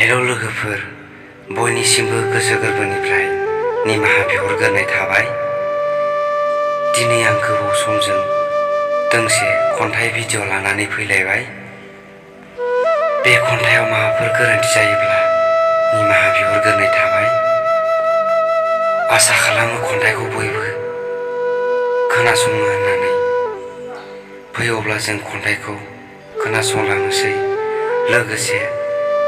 Hello लोगोफोर, बयनिसिमबो गोसो गोरबोनिफ्राय निमाहा बिहरग्रोनाय थाबाय। दिनै आं गोबाव समजों दोंसे खन्थाइ भिडिअ लानानै फैलायबाय। बे खन्थाइयाव माबाफोर गोरोन्थि जायोब्ला निमाहा बिहरग्रोनाय थाबाय। आसा खालामो खन्थाइखौ बयबो खोनासङो होननानै। फै अब्ला जों खन्थाइखौ खोनासंलांनोसै, लोगोसे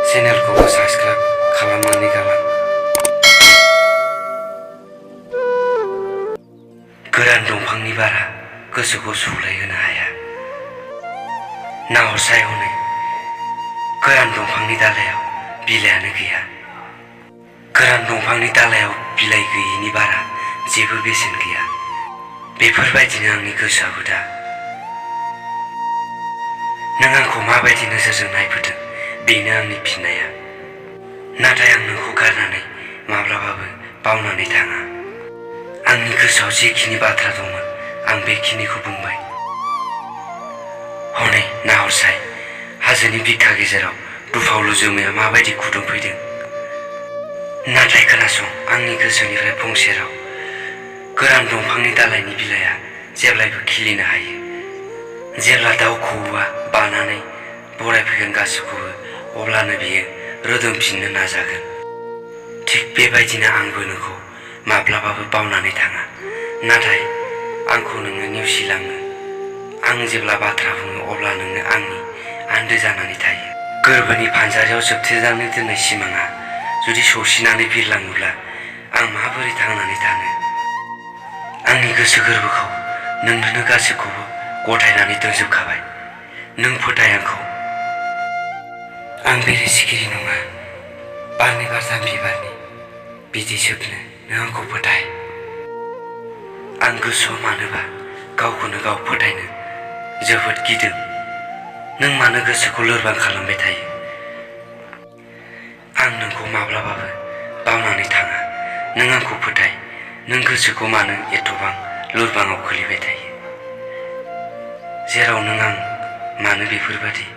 चेनेलखौबो साबस्क्राइब खालामनानै गालां। गोरान दंफांनि बारा गोसोखौ सौलायहोनो हाया। नाहरसाय हनै, गोरान दंफांनि दालायाव बिलाइयानो गैया। गोरान दंफांनि दालायाव बिलाइ गैयिनि बारा जेबो बेसेन गैया। बेफोरबायदिनो आंनि गोसोआबो दा। नों आंखौ माबायदि नोजोरजों नायबोदों, बेनो आंनि फिननाया। नाथाय आं नोंखौ गारनानै माब्लाबाबो बावनानै थाङा। आंनि गोसोआव जेखिनि बाथ्रा दंमोन, आं बेखिनिखौ बुंबाय। हनै नाहरसाय, हाजोनि बिखा गेजेराव दुफावलु जोमैया माबायदि गुदुं फैदों। नाथाय खोनासं आंनि गोसोनिफ्राय फंसे राव। गोरान दंफांनि दालाइनि बिलाइया जेब्लायबो खिलिनो हायो। जेब्ला दाउ खौवौआ बानानै बरायफैगोन गासैखौबो, अब्लानो बियो रोदोमफिननो नाजागोन। थिग बेबायदिनो आंबो नोंखौ माब्लाबाबो बावनानै थाङा। नाथाय आंखौ नोङो नेवसिलाङो। आं जेब्ला बाथ्रा बुङो अब्ला नोंनो आंनि आन्दो जानानै थायो। गोरबोनि फानजारियाव जोबथेनानै दोननाय सिमाङा जुदि सौसिनानै बिरलाङोब्ला आं माबोरै थांनानै थानो? आंनि गोसो गोरबोखौ नोंनोनो गासैखौबो गथायनानै दोनजोबखाबाय। नों फोथाय आंखौ। आं बेरे सिखिरि नङा, बारनि बारजाम बिबारनि बिदै सोबनो नों आंखौ फोथाय। आं गोसोआव मानोबा गावखौनो गाव फोथायनो जोबोद गिदों। नों मानो गोसोखौ लोरबां खालामबाय थायो? आं नोंखौ माब्लाबाबो बावनानै थाङा। नों आंखौ फोथाय। नों गोसोखौ मानो एथ'बां लोरबाङाव खोलैबाय थायो? जेराव नों आं मानो बेफोरबादि